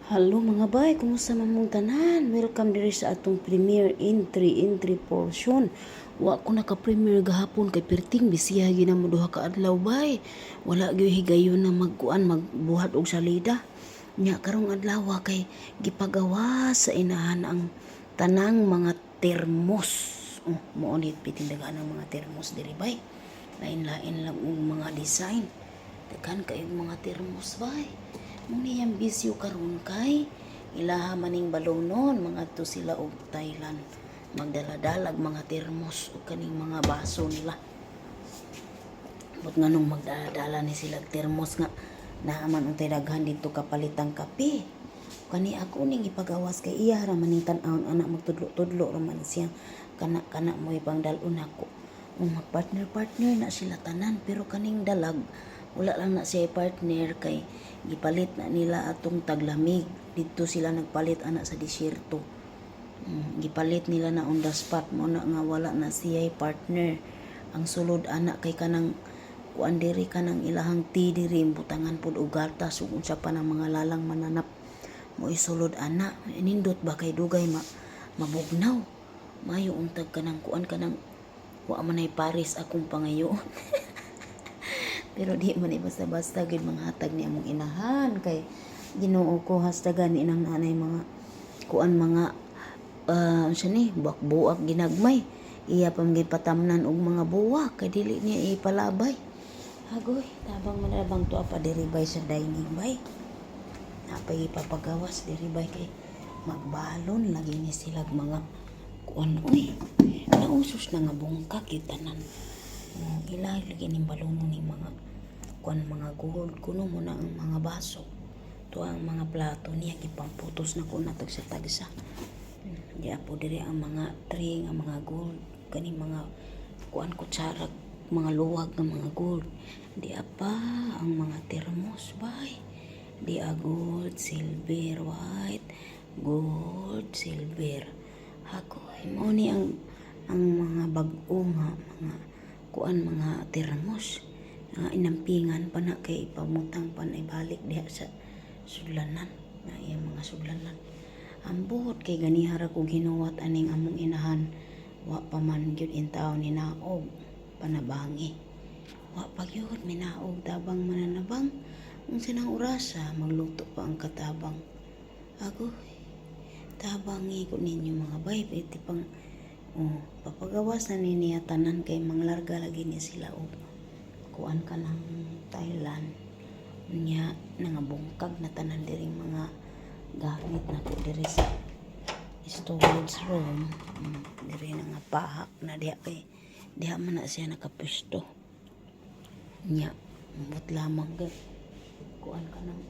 Hello, mga bay, kumusta man mong tanan? Welcome diri sa atong premiere entry portion. Wa ko naka-premiere gahapon kay perting bisiya gyud mo 2 ka adlaw, bay. Wala gyud higayon na magkuan, magbuhat og salida. Nya karong adlaw kay gipagawas sa inahan ang tanang mga termos. Oh, mao ni piting daghan ang mga termos diri, bay. Lain-lain lang og mga design. Daghan kayong mga termos, bay. Mao niyang bisyo karon kay ilaha maning balonon, mangadto sila og Thailand. Magdala-dalag mga termos ug kaning mga baso nila. But nganong magdala-dala ni sila og termos nga naa man untay daghan didto kapalitang kape? Kani ako ning ipagawas kay iya ra man ning tan-awon ana, magtudlo-tudlo ra man siya. Kana mo'y pangdal-on nako. Ug magpartner-partner na sila tanan, pero kaning dalag wala lang na siya partner kay gipalit na nila atong taglamig. Didto sila nagpalit ana sa disyerto. Gipalit nila na on the spot, mo na nga wala na siya partner. Ang sulod ana kay kanang kuan diri, kanang ilahang tea diri, butangan pud og gatas ug unsa pa nang mga lalang mananap mo isulod ana. Nindot ba kay dugay ma mabugnaw. Mayo untag kanang kuan, kanang wa man ay pares akong pangayoon. Pero di man ay basta-basta gyud manghatag ni among inahan kay Ginoo ko, hastagan ni inang nanay mga kuan, mga unsa ni, buak-buak ginagmay. Iya pa man patamnan og mga buwak kay dili niya ipalabay. Agoy, tabang manabang tuwa pa diri, bay, sa dining, bay. Napay ipapagawas diri, bay, kay magbalon lagi ni sila mga kuan uy. Nausos na nga bungkag gyud tanan. Oh, ila lagi ning balonon ni mga kuan, mga gold kuno mo na ang mga baso. To ang mga plato niya, gipamputos na ko na tagsa-tagsa. Diya po diri ang mga tray nga mga gold, kani mga kuan, kutsara, mga luwag nga mga gold. Diya pa ang mga termos, bay. Diya gold, silver, white, gold, silver. Hagoy, mao ni ang mga bag-o nga mga kuan, mga termos. Nga inampingan pa na kay pamutang pa na ibalik diha sa sudlanan na iyang mga sudlanan. Ambot kay ganiha ra ko ginuwat aning among inahan. Wa pa man gyud intaw ni naog panabangi. Wa pa gyud minaog, tabang mananabang. Unsa nang orasa, magluto pa ang katabang. Agoy, tabangi ko ninyo, mga bay, iti pang oh, papagawas na ni niya tanan kay manglarga lagi ni sila og kuan ka ng Thailand. Nya nangabungkag na tanan diring mga gamit nako diri sa storage room. Diri na nga pahak na diha kay diha man na siya nakapwesto. Nya ambot lamang kay kuan ka ng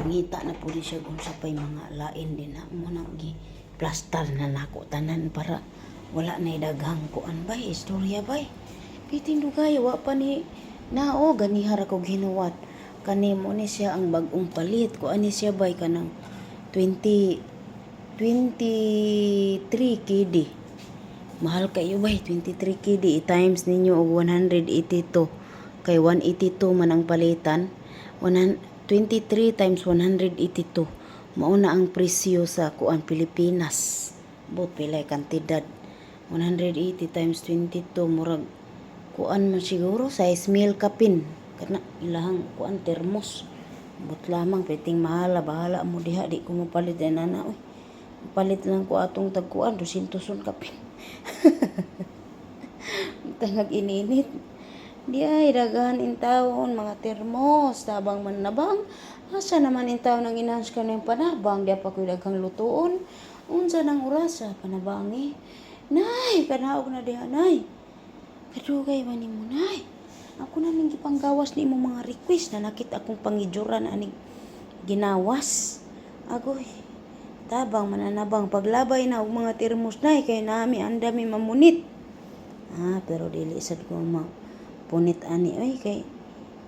mangita na pud siya kung sa pay mga lain din na mo na gi plastar na nako tanan para wala na daghang kuan, bay, istorya, bay. Piting dugay wa pa ni nao, ganiha ra ko ginuwat. Kani mo ni siya ang bag-ong palit ko ani siya, bay, kanang 20 23 KD. Mahal kayo, bay, 23 KD. I-times ninyo og 182 kay 182 man ang palitan. 100 23 times 182, mao na ang presyo sa kuan, Pilipinas. But pilay kantidad? 180 times 22, murag kuan man siguro 6 mil kapin kana ilahang kuan, termos. But lamang piting mahala, bahala mo diha, di ko mopalit din ana oy. Palit lang ko atong tagkuan, 200 kapin. Tangag ininit. Di ay daghan intawon mga termos, tabang man nabang. Asa naman intawon ang inahas ka ng panabang, di pa ko'y daghang lutuon. Unsa nang orasa panabangi? Nay, kanaog na diha, nay. Kadugay man nimo, nay. Ako na ning gipanggawas ni imong mga request na nakita akong pangijuran aning ginawas. Agoy, tabang mananabang, paglabay na og mga termos, nay, kay nami andami mamunit. Ah, pero dili sad ko ma punit ani oy, kay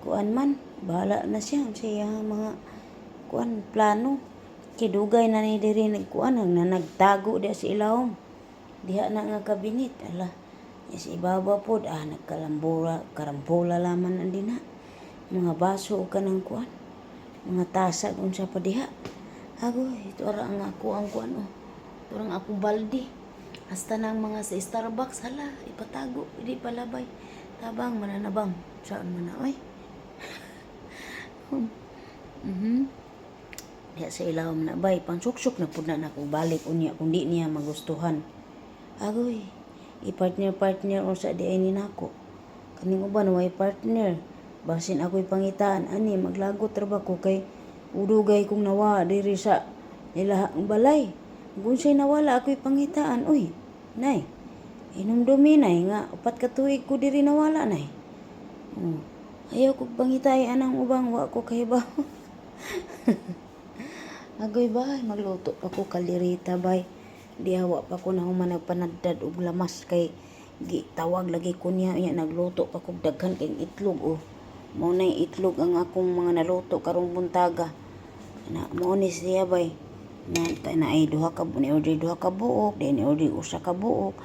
kuan man, bahala na siya sa iyang mga kuan, plano. Kay dugay na ni diri nagkuan, na nagtago diha sa ilawom. Diha na nga kabinet, ala. Sa ibaba pod ah, nagkalambura, karambola laman ang dinha. Mga baso ug kanang kuan. Mga tasa unsa pa diha. Agoy, ito ara ang ako ang kuan oh. Ito ang akong balde. Hasta na ang mga sa Starbucks, hala, ipatago, hindi palabay. Tabang mananabang. Saan man na, oy? Diha sa ilawom na bay, pangsuksok na pud na nako balik unya kung di niya magustuhan. Agoy, i-partner-partner unsa di ay ni nako. Kaning uban way partner. Basin ako'y pangitaan ani maglagot ra ba ko kay udugay kong nawa diri sa ilahang balay. Kung siya'y nawala ako'y pangitaan, uy, nay. Hinumdumi nay nga 4 ka tuig ko diri nawala, nay. Oh. Ayaw ko pangitay anang ubang wa ko kahibaw. Agoy bay, magluto pa ko kaldereta bay. Diha wa pa ko nahuman nagpanadtad og lamas kay gitawag lagi ko niya unya nagluto pa kog daghan kay itlog oh. Mao nay itlog ang akong mga naluto karong buntaga. Na mao ni siya bay. Na ta na ay duha ka ni order duha ka buok, di ni order usa ka buok.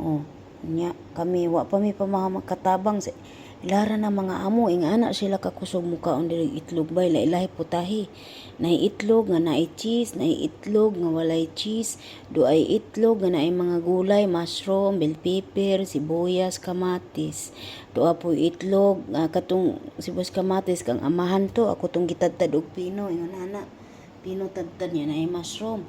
Oh, nya kami wa pa mi pamakatabang sa ilara na mga amo ingana sila kakusog mukaon diri itlog bay, lahi putahe. Naay itlog nga naay cheese, naay itlog nga walay cheese, duay itlog nga naay mga gulay, mushroom, bell pepper, sibuyas, kamatis. Duha poy itlog nga katong sibuyas kamatis kang amahan to ako tong gitadtad og pino ingon ana. Pino tadtad niya naay mushroom.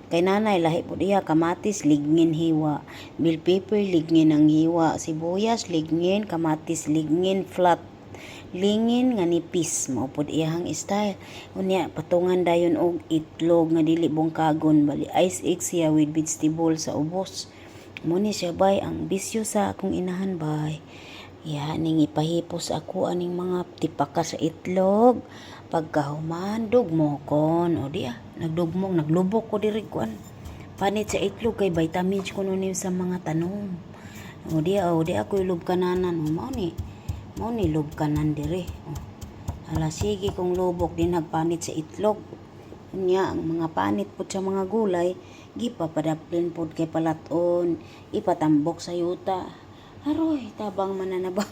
Kay nanay lahi pud iya kamatis ligngin hiwa, bell pepper ligngin ang hiwa, sibuyas ligngin, kamatis ligngin flat. Lingin nga nipis mao pud iyahang style. Unya patungan dayon og itlog nga dili bungkagon bali ice egg siya with vegetable sa ubos. Mo ni siya bay ang bisyo sa akong inahan bay. Iya ning ipahipos ako aning mga tipaka sa itlog. Pagkahuman dugmokon o di ah, nagdugmok naglubok ko diri kuan. Panit sa itlog kay vitamins kuno ni sa mga tanom. O di ah, o di ako lub kananan o mao ni. Mao ni lub kanan diri. O. Hala sige kung lubok din nagpanit sa itlog. Unya ang mga panit pud sa mga gulay gipapadaplin pud kay palaton, ipatambok sa yuta. Aroy, tabang mananabang.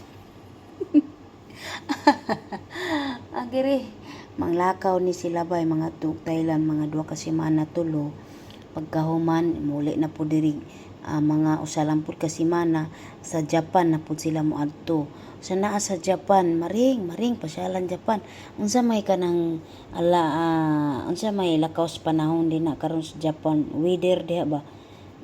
Agiri, manglakaw ni sila bay mga tug Thailand mga 2 ka semana tulo. Pagkahuman muli na pud diri mga usa lang pud ka semana sa Japan na pud sila moadto. Sa naa sa Japan, maring maring pasyalan Japan. Unsa may kanang ala unsa may lakaw sa panahon din na karon sa Japan, weather diha ba?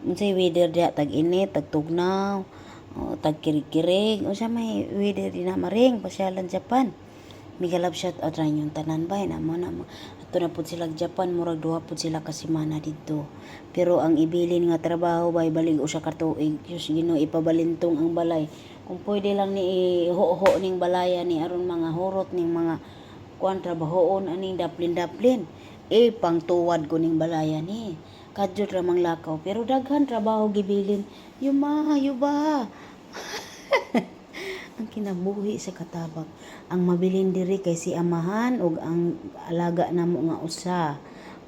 Unsay weather diha, tag-init, tag-tugnaw, o tag-kirig-kirig, unsa may weather din na maring pasyalan Japan. Mega love shout out ra inyong tanan bay na mo na ato na pud sila Japan, murag 2 pud sila ka semana didto. Pero ang ibilin nga trabaho bay balig usa ka tuig. Diyos Ginoo, ipabalintong ang balay. Kung pwede lang ni iho-ho ning balaya ni aron mga hurot ning mga kuan trabahoon aning daplin-daplin. Eh pangtuwad ko ning balaya ni. Kadyot ra manglakaw pero daghan trabaho gibilin. Yuma, yuba. Ang kinabuhi sa katabang. Ang mabilin diri kay si amahan ug ang alaga namo nga usa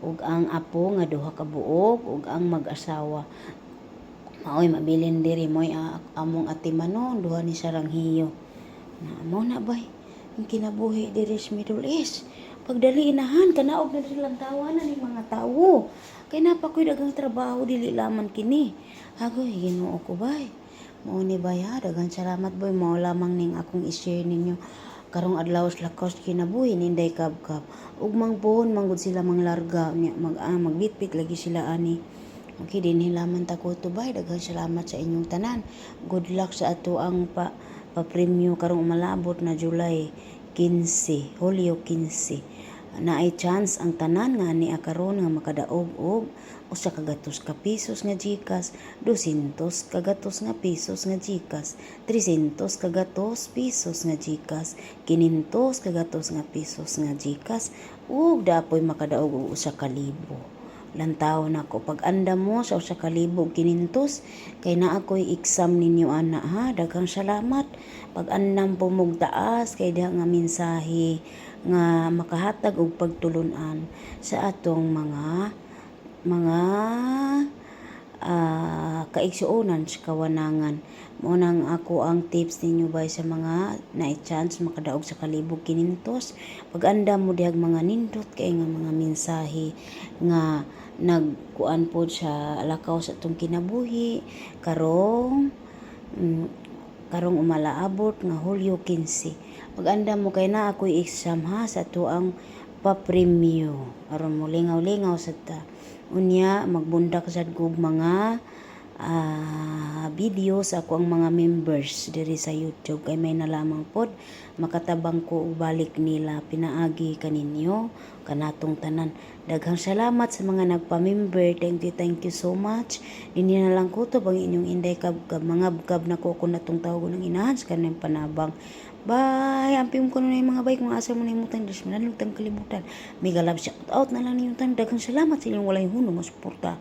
ug ang apo nga duha ka buok ug ang mag-asawa. Maoy mabilin diri mo'y among atimanon duha ni sarang hiyo. Na mo na bay ang kinabuhi diri sa Middle East. Pagdali inahan kanaog na diri lang tawanan ning mga tawo. Kay napa ko'y daghang trabaho dili laman kini. Agoy Ginoo ko bay. Mao ni bay ha, daghang salamat boy mao lamang ning akong i-share ninyo karong adlaw sa lakos kinabuhi ninday kabkab. Ug mangpuhon manggod sila manglarga nya mag magbitbit lagi sila ani. Okay, dinhi lamang ta ko bay. Daghang salamat sa inyong tanan. Good luck sa ato ang pa pa-premyo karong umalabot na July 15, Hulyo 15. Naay chance ang tanan nga ni karon nga makadaog og 100 ka pesos nga GCash, 200 ka gatos nga pesos nga GCash, 300 ka gatos pesos nga GCash, 500 ka gatos nga pesos nga GCash, ug dapoy makadaog og 1,000. Lantaw nako pag anda mo sa 1,500 kay naa ko'y exam ninyo ana ha. Daghang salamat. Pag andam po mog taas kay diha nga mensahe nga makahatag og pagtulun-an sa atong mga mga Kaigsuonan sa kawanangan. Mao nang ako ang tips ninyo bay, sa mga naay chance makadaog sa kalibog kinintos, pag-andam mo dihag mga nindot kay nga mga mensahe nga nagkuan pod sa lakaw sa atong kinabuhi karong umalaabot nga Hulyo 15. Pag-andam mo kay naa ko'y exam ha sa atuang papremyo aron mo lingaw-lingaw sad ta. Unya magbundak sad kog mga video sa ako ang mga members diri sa YouTube kay may na lamang pod makatabang ko og balik nila pinaagi kaninyo kanatong tanan. Daghang salamat sa mga nagpa-member. Thank you, thank you so much. Dinhi na lang kutob ang inyong Inday Kabkab. Mangabkab na ko kung natong tawag ng inahan sa kanang panabang. Bye! Amping ko na yung mga bay kung asa mo na imutang Diyos manalugtang kalibutan. Mega love shout out na lang ninyong tanan. Daghang salamat sa inyong walay hunong nga suporta.